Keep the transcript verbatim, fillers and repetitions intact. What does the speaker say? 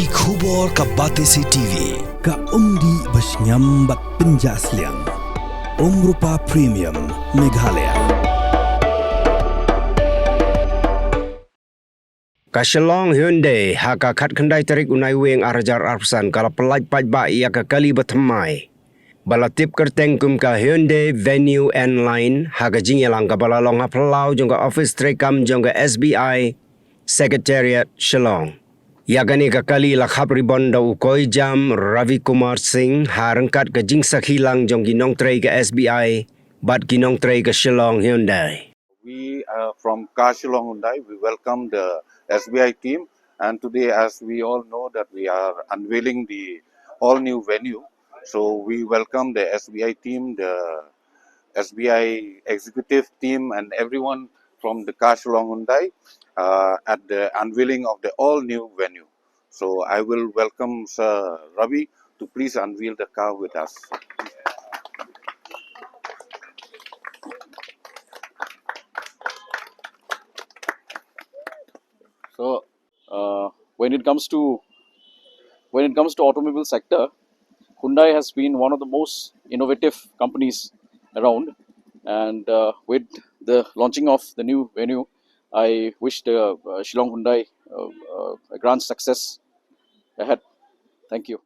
Ki khubor ka Batesi T V, ka umdih ba shngiam bad pynjah sliang. Umrupa Premium, Meghalaya. Ka Shillong Hyundai ha ka khatkhyndai tarik u Naiwieng ar hajar arphew san ka la pyllait paidbah ïa ka kali ba thymmai ba la tip kyrteng kum ka Hyundai Venue N Line ha ka jingïalang kaba la long ha phyllaw jong ka ophis treikam jong ka S B I Secretariat Shillong. Ïa kane ka kali la khap ribon da u Koijam Ravi Kumar Singh ha ryngkat ka jingsakhi lang jong ki nongtrei ka S B I bad ki nongtrei ka Shillong Hyundai. We uh, from Ka Shillong Hyundai, we welcome the S B I team, and today, as we all know, that we are unveiling the all-new venue. So we welcome the S B I team, the S B I executive team, and everyone from the Ka Shillong Hyundai uh, at the unveiling of the all-new venue. So I will welcome Sir Ravi to please unveil the car with us. So, uh, when it comes to when it comes to automobile sector, Hyundai has been one of the most innovative companies around, and uh, with the launching of the new Venue, I wish the uh, Shillong Hyundai uh, uh, a grand success ahead. Thank you.